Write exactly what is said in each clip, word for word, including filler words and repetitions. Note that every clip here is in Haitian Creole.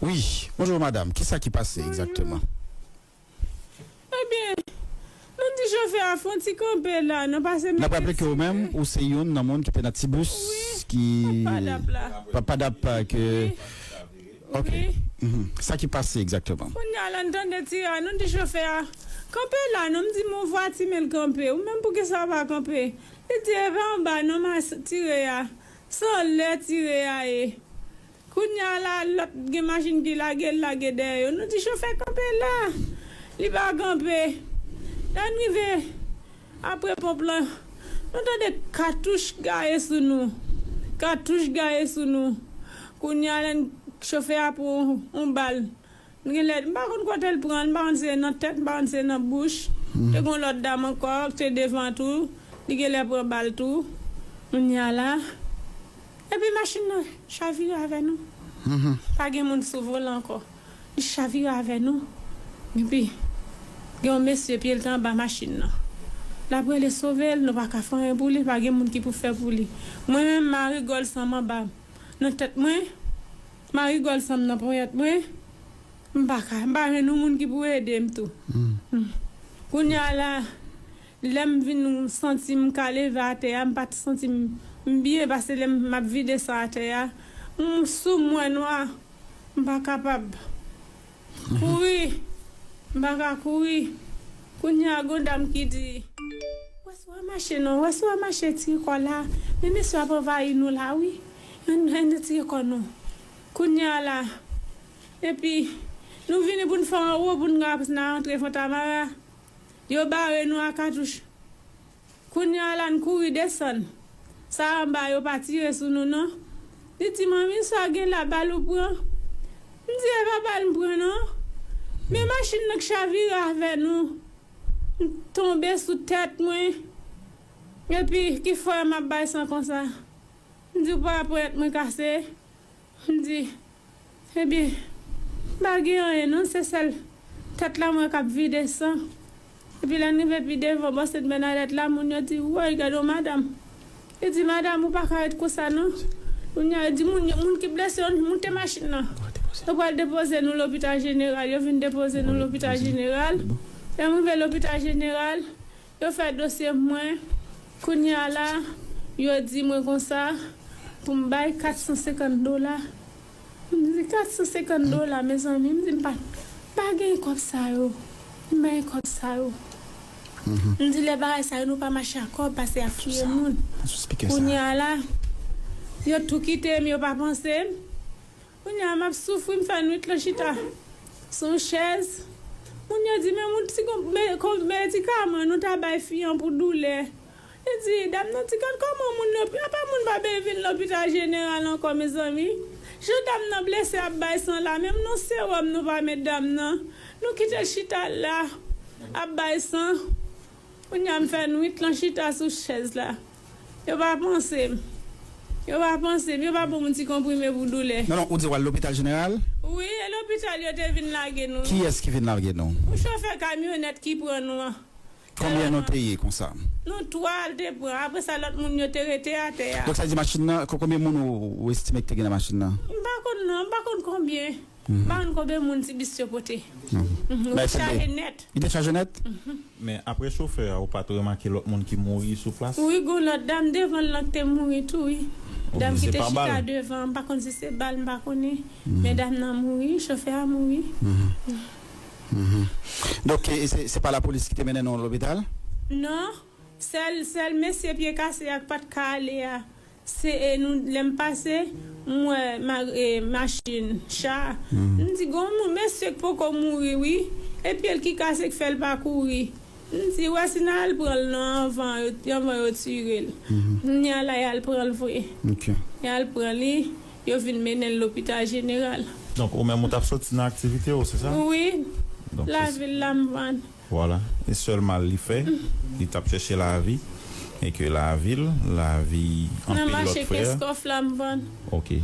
Wi, bonjou madanm, kisa ki pase egzakteman? Ebyen, nou di chofè a fè yon ti kanpe la, nou pase. N ap raple ke ou menm, ou se youn nan moun ki te nan ti bis ki. Padap la. Padap ke. Ok. Sa ki pase egzakteman? Kounye a la, n tande tire a, nou di chofè a, kanpe la non, m di men yon vwati men l kanpe, ou menm poukisa w pa kanpe? Li di e pa anba non m a tire a, se anlè tire a ye. Kounye a la, lòt gen machin ki lage, l lage dèyè yo. Nou di chofè kanpe la. Li pa kanpe. Lè n rive apre ponp lan, nou tande katouch gaye sou nou. Katouch gaye sou nou. Kounye a, lè n chofè a pran yon bal. M genlè, m pa konn kote l pran l, m pa konn si se nan tèt, m pa konn si se nan bouch. Te gen yon lòt dam ankò ki te devan tou, li genlè pran bal tou. Kounye a la, epi machin nan chavire avè nou. Pa gen moun sou volan ankò. Li chavire avè nou. Epi, gen yon mesye pye l te anba machin nan. L ap rele sove l, nou pa ka fè anyen pou li, pa gen moun ki pou fè pou li. Mwen menm, m a rigòl san m anba nan tèt mwen, m a rigòl san m nan ponyèt mwen. M pa ka, m pa jwenn yon moun ki pou ede m tou. Kounye a la, lè m vin santi m ka leve atè a, m pa t santi m byen, paske lè m ap vide san atè a, m sou m wè nwa, m pa kapab kouri, m pa ka kouri. Kounye a, gon dam ki di, wè si w a mache non, wè si w a mache tire kò la, men mesye ap anvayi nou la wi, ann tire kò nou. Kounye a la, epi, nou vini pou n fè anwo pou n ka antre Fontamara. Yo bare nou a katouch. Kounye a la, n kouri desann. Sa anba yo pa tire sou nou non. Li di, manmi, sa gen la, bal ou pran? M di, e pa bal m pran non. Men machin nan k chavire avè nou. M tonbe sou tèt mwen. Epi, ki fè m ap bay san konsa? M di, ou pa wè ponyèt mwen kase? M di, ebyen, m pa gen anyen non, se sèl tèt la m wè k ap vide san. Epi lè n rive pi devan Boston Bernadette la, moun yo di, woy, gade yon madanm. Li di, madanm, ou pa ka ret konsa non. Kounye a, yo di, moun, moun ki blese yo, moute machin nan. Yo pral depoze nou lopital jeneral, yo vin depoze nou lopital jeneral. Lè m rive lopital jeneral, yo fè dosye mwen. Kounye a la, yo di mwen konsa, pou m bay kat san senkant dola. M di, kat san senkant dola, mezanmi, m di, m pa, m pa gen kòb sa yo. M pa gen kòb sa yo. M di, lè bagay sa yo, nou pa mache ak kòb, pase ap touye moun. Kounye a la, yo tou kite m, yo pa panse m. Kounye a, m ap soufri, m fè nwit lan chita sou yon chèz. Moun yo di, men moun ti kon, men, kon, medikaman nou ta bay fi an pou doulè. Li di, dam nan di, gad kòman moun yo, apa moun pa bezwen vin lopital jeneral ankò, mezanmi? Jan dam nan blese ap bay san la, menm non sewòm nou pa met dam nan. Nou kite l chita la, ap bay san. Kounye a m fè nwit lan chita sou chèz la. Yo pa panse m. Yo pa panse m. Yo pa ban m yon ti konprime pou doulè. Non, non, ou di w al lopital jeneral? Wi, e lopital yo te vin lage nou. Kiyès ki vin lage nou? Yon chofè kamyonèt ki pran nou an. Konbyen nou te ye konsa? Nou twa l te pran. Apre sa, lòt moun yo te rete atè a. Donk, sa vle di machin nan, ko-, konbyen moun ou, ou estime ki te gen nan machin nan? M pa konn non, m pa konn konbyen. M pa konn konbyen moun ti bis yo pote. Li te chaje nèt. Li te chaje nèt? Men apre chofè a, ou pa t remake lòt moun ki mouri sou plas? Wi, gon lòt dam devan l lan ki te mouri tou, wi. Dam ki te chita devan, m pa konn si se bal, m pa konnen. Men dam nan mouri, chofè a mouri. Donk, e, se, se pa lapolis ki te mennen nou lopital? Non. Sèl, sèl mesye pye kase a k pa t ka ale a, se, e, nou, lè m pase, m wè ma, e, machin, cha. M di, gon moun, mesye k poko mouri, wi. E pye l ki kase k fè l pa kouri. M di, wè si n al pran l non anvan yo, anvan yo tire l. Kounye a la, y al pran l vre. Y al pran li, yo vin mennen l lopital jeneral. Donk, ou menm, ou t ap soti nan aktivite w, se sa? Wi. Lavil la, m vann. Vwala. E sèl mal li fè, li t ap chèche lavi, e ke lavi l, lavi anpil lòt frè. Nan mache Kenskòf la, m vann. Ok.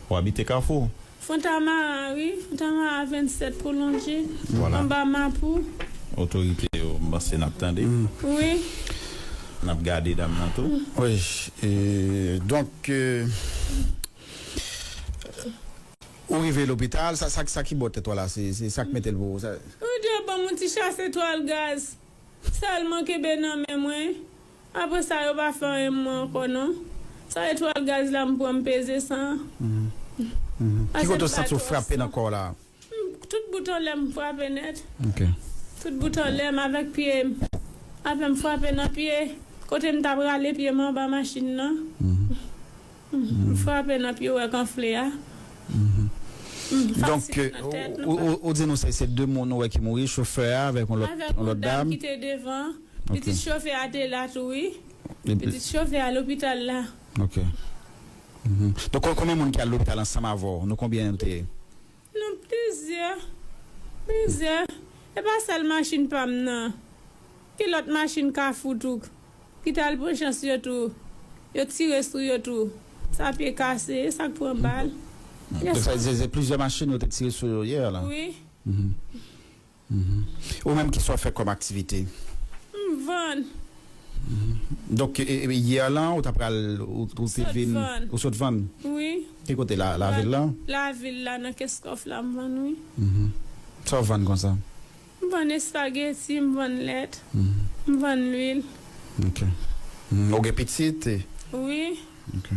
Ou abite Kafou? Fontamara, wi. Fontamara vennsèt pwolonje. Vwala. Anba Mapou. Otorite yo, m panse n ap tande. Wi. N ap gade dam nan tou. Wi. E, donk, e, Ou rive lopital, sa, sa, sa ki bò tèt ou la, se, se sa k mete l pou ou. Sa... Yo di yo ban m yon ti chase twal gaz. Sèlman kenbe nan men mwen. Apre sa, yo pa fè anyen mwen ankò, non. Sa etwal gaz la, m pran, m peze san. Mhm. Mhm. Ki kote w santi w frape nan kò w la? M, tout bout anlè m frape nèt. Ok. Tout bout anlè m avèk pye m. Apre m frape nan pye. Kote m t ap rale pye m anba machin nan. Mhm. Mhm. M frape nan pye w wè k anfle a. Mhm. Mhm. Donk, fasil nan tèt, ou, ou, ou di nou se, se de moun ou wè ki mouri, chofè a avèk yon lòt, yon lòt dam ki te devan. Ok. Pitit chofè a te la tou, wi. Pitit chofè a lopital la. Ok. Mhm. Donk, kon-, konbyen moun ki al lopital ansanm avè w? Nou konbyen nou te ye? Nou plizyè. Plizyè. E pa sèl machin pa m nan. Gen lòt machin Kafou tou ki t al pran chans yo tou. Yo tire sou yo tou. Sa pye kase, sa k pran bal. Donk, sa vle di se plizyè machin yo te tire sou yo yè la? Wi. Mhm. Mhm. Ou menm, kisa w fè kòm aktivite? M vann. Mhm. Donk, e, e, yè lan, ou ta pral, ou, ou te vin, ou sot vann? Wi. Ki kote la, lavil la? Lavil la, nan Keskòf la, m vann, wi. Mhm. Sa w vann konsa? M vann espageti, m vann lèt, mhm, m vann lwil. Ok. Mhm. Ou gen pitit? Wi. Ok.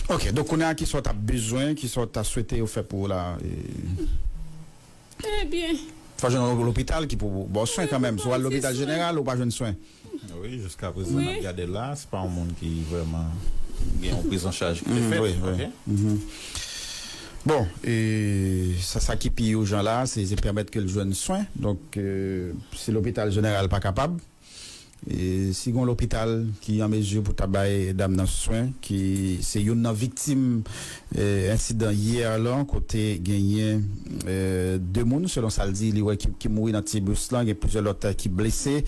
Ok, donk kounye a, kisa w t ap bezwen, kisa w ta swete yo fè pou ou la? E... Ebyen. Fò jwenn yon lopital ki pou ba w swen kanmenm. Si w al lopital jeneral, ou pa jwenn swen. Wi, jiska prezan n ap gade la, se pa yon moun ki vrèman gen yon prizanchaj ki te fèt. Wi, wi. Ok. Mhm. Bon, e, sa, sa ki pi ijan la, se, se pèmèt ke l jwenn swen. Donk, e, si lopital jeneral pa kapab, e, si gen yon lopital ki an mezi pou ta bay dam nan swen, ki se youn nan viktim, e, ensidan yè lan, kote genyen, e, de moun, selon sa l di, li wè ki, ki mouri nan ti bis lan, gen plizyè lòt, e, ki blese.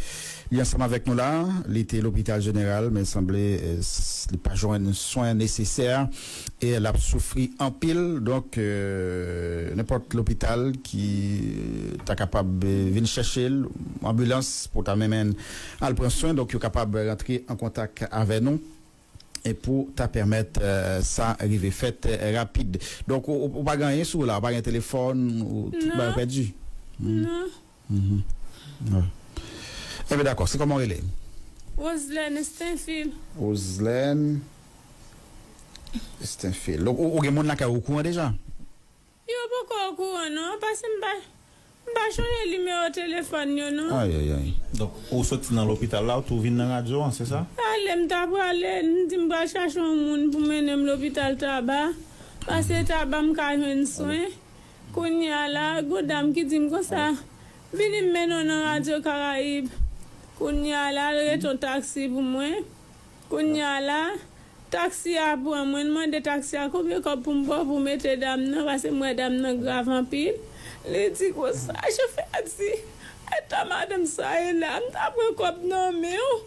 Li ansanm avèk nou la, li te lopital jeneral, men sanble, e, s-, li pa jwenn swen nesesè, e l ap soufri anpil. Donk, e, nenpòt lopital ki ta kapab, e, vin chèche l, anbilans pou ta mennen l al pran swen, donk yo kapab rantre an kontak avè nou, e pou ta pèmèt, e, sa rive fèt, e, rapid. Donk, ou, ou, ou pa gen anyen sou ou la, ou pa gen telefòn, ou tout bagay pèdi? Non. Mhm. Wi. Enben, dakò, se kòman w rele? Roselène Stenfil. Roselène Stenfil. Donk, ou, ou gen moun lakay ou okouran deja? Yo poko okouran non, paske m pa, m pa chonje nimewo telefòn yo non. Ay, ay, ay. Donk, ou soti nan lopital la, ou tou vin nan radyo an, se sa? Ale, m ta prale, m di m pral chache yon moun pou mennen m lopital Taba, paske Taba m ka jwenn swen. Kounye a la, gon dam ki di m konsa, vini m mennen w nan Radyo Karayib. Kounye a la, l rete yon taksi pou mwen. Kounye a la, taksi a pran mwen, m mande taksi a konbyen kòb pou m ba w pou w mete dam nan, paske m wè dam nan grav anpil. Li di konsa, chofè a di, eta madanm sa ye la, m ta pran kòb nan men w.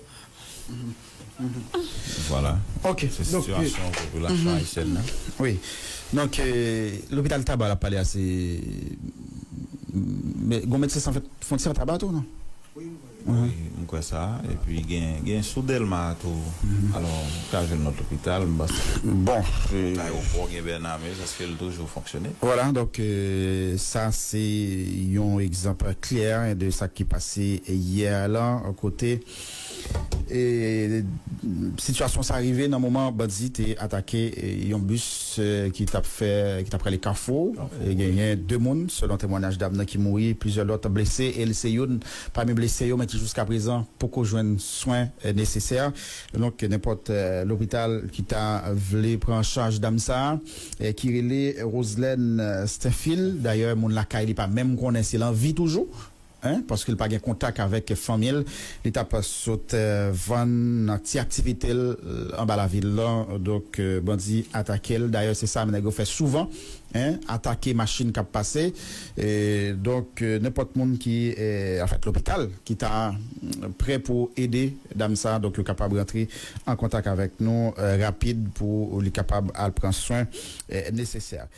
Vwala. Ok. Se sitiyasyon popilasyon ayisyèn nan. Wi. Donk, e, lopital Taba l ap pale a, se, men, gon Medsen San Fwontyè Taba tou, non? Wi, m kwè sa. Epi gen, gen sou Dèlma tou. Alò, ou ka jwenn lòt lopital, m panse. Bon, e, ayewopò gen Bèname, paske l toujou fonksyone. Vwala, donk, e, sa se yon egzanp klè de sa ki pase yè la, kote, e, sitiyasyon sa rive nan moman bandi te atake, e, yon bis, e, ki t ap fè, ki t ap prale Kafou. Kafou, e, wi. Genyen de moun, selon temwayaj dam nan ki mouri, plizyè lòt blese, e l se youn pami blese yo, men ki jiska prezan poko jwenn swen, e, nesesè. Donk, nenpòt, e, lopital ki ta vle pran an chaj dam sa a, e, ki rele Roselène, e, Stenfil. Dayè, moun lakay li pa menm konnen si l an vi toujou, en, paske l pa gen kontak avèk fanmi l. Li t ap sot, e, vann nan ti aktivite l, e, anba lavil lan. Donk, e, bandi atake l. Dayè, se sa nèg yo fè souvan, en, atake machin k ap pase. E, donk, e, nenpòt moun ki, e, anfèt, lopital ki ta, mm, prè pou ede dam sa, donk, yo kapab rantre an kontak avèk nou, e, rapid pou li kapab al pran swen, e, nesesè.